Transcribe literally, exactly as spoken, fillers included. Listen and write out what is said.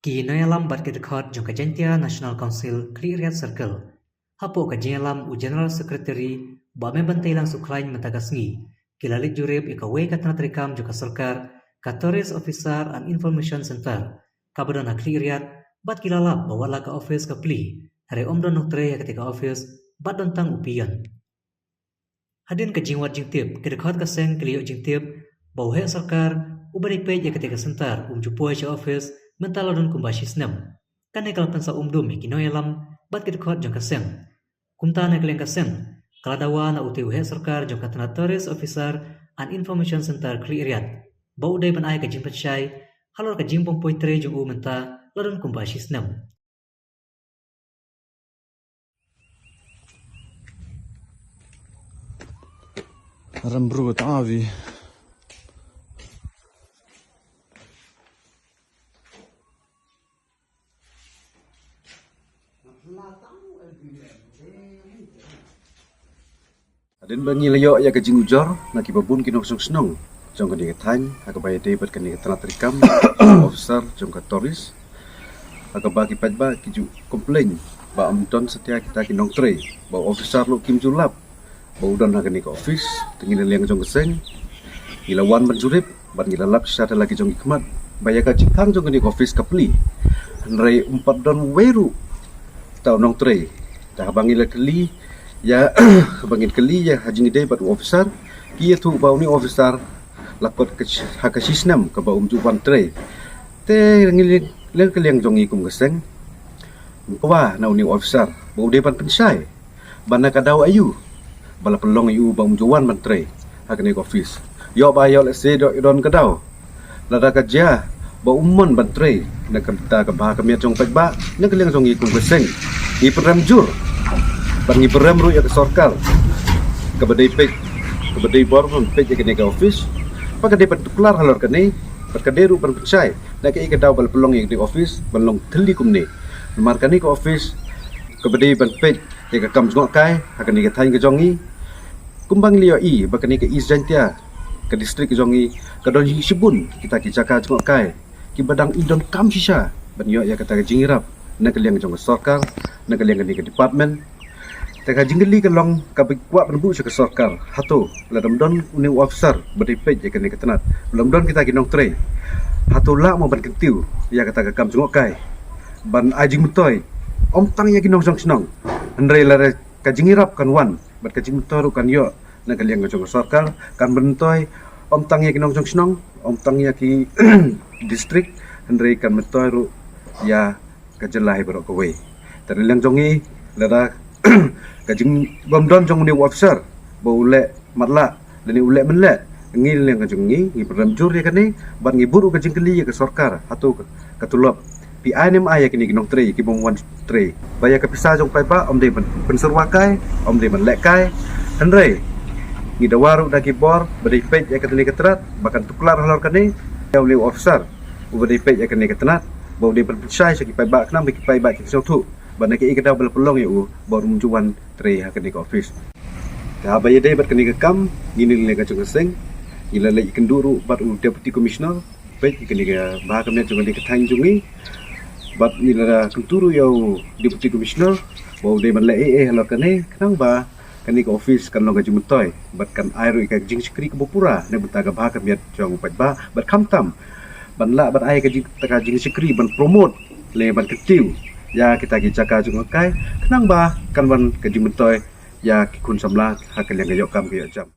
Ki nongïalam bad ki dkhot jong ka Jaintia National Council Khliehriat Circle, hapoh ka jingïalam u General Secretary Bah Membantilang Sukhlain mynta ka sngi, ki la leit jurip ïa kawei ka tnat treikam jong ka sorkar, ka Tourist Officer and Information Center, kaba don ha Khliehriat, bad ki la lap ba wat la ka office ka plie, hynrei ym don nongtrei ha katei ka office, bad don tang u peon. Hadien ka jingwad jingtip, ki dkhot ka seng ki la ïoh jingtip ba u heh sorkar uba dei peit ïa katei ka center um ju poi sha office mynta la don kumba shi snem. Kane ka la pynsawa umdum ïa ki nongïalam bad ki dkhot jong ka seng. Kumta na ka liang ka seng ka la dawa na utei u heh sorkar jong ka tnat Tourist Officer and Information Center Khliehriat ba u dei ban ai ka jingpynshai halor ka jingbym poi trei jong u mynta la don kumba shi snem. Rembru ta avi. Hadien ba ngi la ïoh ïa ka jingujor na kiba bun ki nongshong shnong jong kane ka thaiñ, ha kaba ïadei bad kane ka tnat treikam, officer jong ka tourist, ha kaba ki paidbah ki ju complain ba ym don satia kita ki nongtrei, ba u officer ruh kim ju lap ba u don ha kane ka office. Te ngi na liang jong ka seng ngi la wan ban jurip bad ngi la lap shisha da la ki jong ki khmat ba ïa ka jingkhang jong kane ka office ka plie, hynrei um pat don uwei ruh uta u nongtrei. Te haba ngi la kylli ïa, haba ngi kylli ïa ha jingïadei bad u officer, ki ïathuh ba une u officer la kot ka shi-, ha ka shi snem kaba um ju wan trei. Te ngi leng, leng ka liang jong ngi kum ka seng, kwah na une u officer ba u dei ban pynshai ba na ka daw aïu ba la pynlong ïa u ba um ju wan ban trei ha kane ka office. Ïoh ba ïoh lehse don ka daw, lada ka jia ba um mon ban trei na ka bynta ka bha ka miat jong u paidbah, na ka liang jong ngi kum ka seng ngi pynrem jur bad ngi pynrem ruh ïa ka sorkar kaba dei peit, kaba dei bor ban peit ïa kane ka office, ba ka dei ban tuklar halor kane, bad ka dei ruh ban pynshai na kaei ka daw ba la pynlong ïa kane ka office ban long thylli kumne. Namar kane ka office kaba dei ban peit ïa ka kam jngohkai ha kane ka thaiñ ka jong ngi. Kumba ngi la ïohi ba kane ka East Jaintia, ka district ka jong ngi, ka don shibun kita ki jaka jngohkai kiba dang i donkam shisha ban ïoh ïa kata ka jingïarap na ka liang jong ka sorkar, na ka liang kane ka department. Te ka jingkylli ka long kaba kwah ban buh sha ka sorkar, hato lada ym don une u officer ba dei peit ïa kane ka tnat, lada ym don kita ki nongtrei, hato lah mo ban kyntiew ïa kata ka kam jngohkai ban ai jingmyntoi ym tang ïa ki nongshong shnong, hynrei lada ka jingïarap kan wan bad ka jingmyntoi ruh kan ïoh na ka liang ka jong ka sorkar, kan myntoi ym tang ïa ki nongshong shnong, ym tang ïa ki district, hynrei kan myntoi ruh ïa ka jylla hi baroh kawei. Te na liang jong ngi, lada ka jing, bym don jong une u officer ba u leh matlah lane u leh mynleh, ngi na liang ka jong ngi ngi pynrem jur ïa kane bad ngi buh ruh ka jingkylli ïa ka sorkar, hato ka, ka tulop phi ai ne em ai ïa kine ki nongtrei kibym wan trei, ba ïa ka pisa jong u paidbah ym dei ban pynsyrwa kai, ym dei ban leh kai. Hynrei ngi dawa ruh da ki bor ba dei peit ïa kane ka tnat ba kan tuklar halor kane ïa une u officer uba dei peit ïa kane ka tnat, ba u dei ban pynshai sha ki paidbah khnang ba ki paidbah kin sngewthuh ba na kaei ka daw ba la pynlong ïa u ba um ju wan trei ha kane ka office. Te haba ïadei bad kane ka kam, ngi na liang ka jong ka seng ngi la leit kynduh ruh bad u Deputy Commissioner peit ïa kane ka bha ka miat jong kane ka thaiñ jong ngi, bad ngi la kyntu ruh ïa u Deputy Commissioner ba u dei ban leh ei ei halor kane khnang ba kane ka office kan long ka jingmyntoi bad kan ai ruh ïa ka jingshakri kaba pura na ka bynta ka bha ka miat jong u paidbah, bad khamtam ban lah ban ai ka jing, ka jingshakri ban promote lane ban kyntiew ïa kita ki jaka jngohkai khnang ba kan wan ka jingmyntoi ïa ki khun samla ha ka liang ka ïoh kam ka ïoh jam.